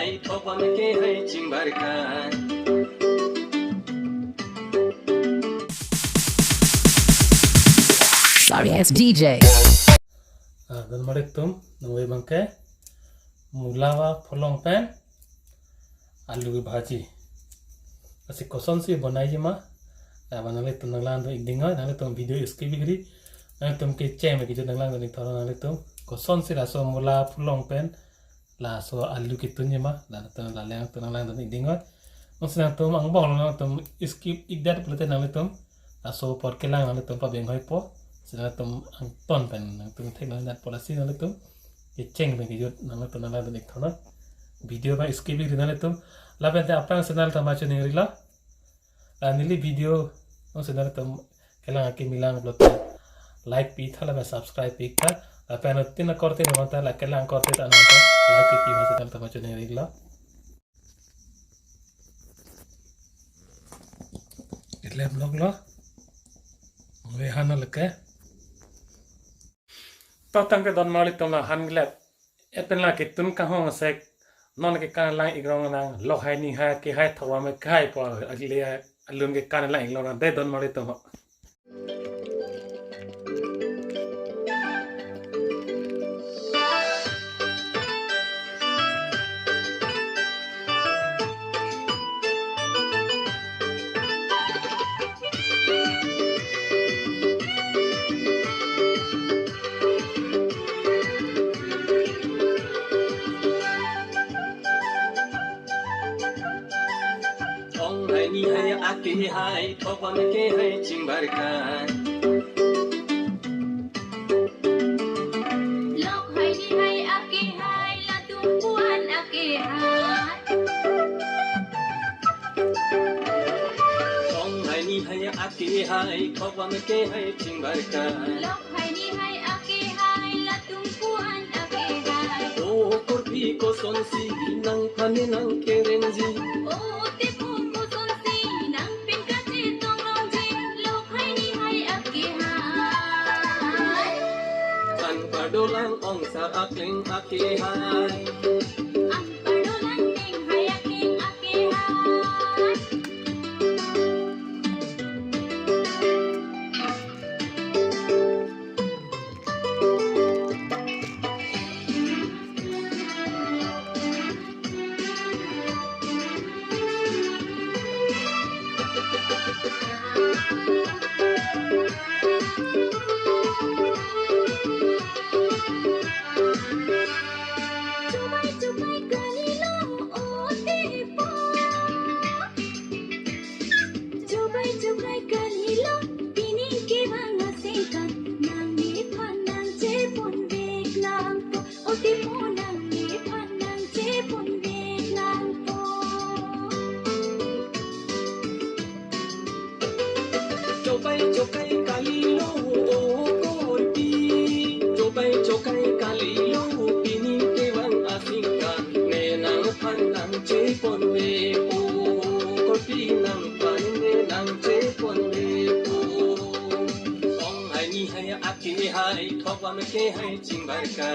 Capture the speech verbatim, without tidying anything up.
Hai thok bang ke hai chingbarka. Sorry ass D J. Ah, don marli atum, nangve bang ke mula va pholong pen alu ke bhaji. Lasi kosonsi bonai jima. Ah, ba nanglitum nanglangdun ik dingoi, nanglitum video skip ik ri. Nanglitum kecheng me kejut nanglangdun ik thor nanglitum. Kosonsi laso mula pholong pen laso alu ketun jima, latum la nangtum nanglangdun ik dingoi. Nonsi nangtum angbong nangtum skip ik det pulote nanglitum laso apor kelang nanglitum pabeng hoipo. Si nangtum angton pen nangtum thek nang det po, lasi nanglitum kecheng pen kejut nanglitum nanglangdun ik thor. Video abang skip ik ri nanglitum. Lapen te aphrang channel ta machu ning rilo. La neli video nonsi nangtum kelang akimi lang pulote like pitha lapen subscribe pitha. Lapen tin akorte nangta la kelang korte ta nangta like pipi ma channel ta machu ning rilo. Itle vlog lo. Nangve han leke. To tangte don marli atum, la han glet. Lapen la ketun kanghong sek. Non kekan lang ik rong nang. Lok hai ni hai ke hai thok bang ke hai po, ale alun kekan lang ik rong nang. Dei don marli atum ho. Ong hai ni hai ake hai, thok bang ke hai chingbarka. Lok hai ni hai ake hai, latum puan ake hai. Ong hai ni hai ake hai, thok bang ke hai chingbarka. Lok hai ni hai ake hai, latum puan ake hai. O korpi kosonsi nangphan ne nangkerengji. O tepung kosonsi nangpin kachetong longji. Lok hai ni hai ake hai. An padolang ong sa akleng ake hai. An padolang ting hai akleng ake hai. Chubai chubai kalilo o tepo. Chubai chubai kalilo, pining kevang asengkan, nangliphan nangchepon vek nangpo, o tepo nangliphan nangchepon vek nangpo. Chubai chubai kalilo o korpi, chubai chubai kalilo, pining kevang asengkan, ne nangphan nangchepon vek po, korpi nangphan ne nangchepon vek po. Ong hai ni hai ake hai, thok bang ke hai chingbarka.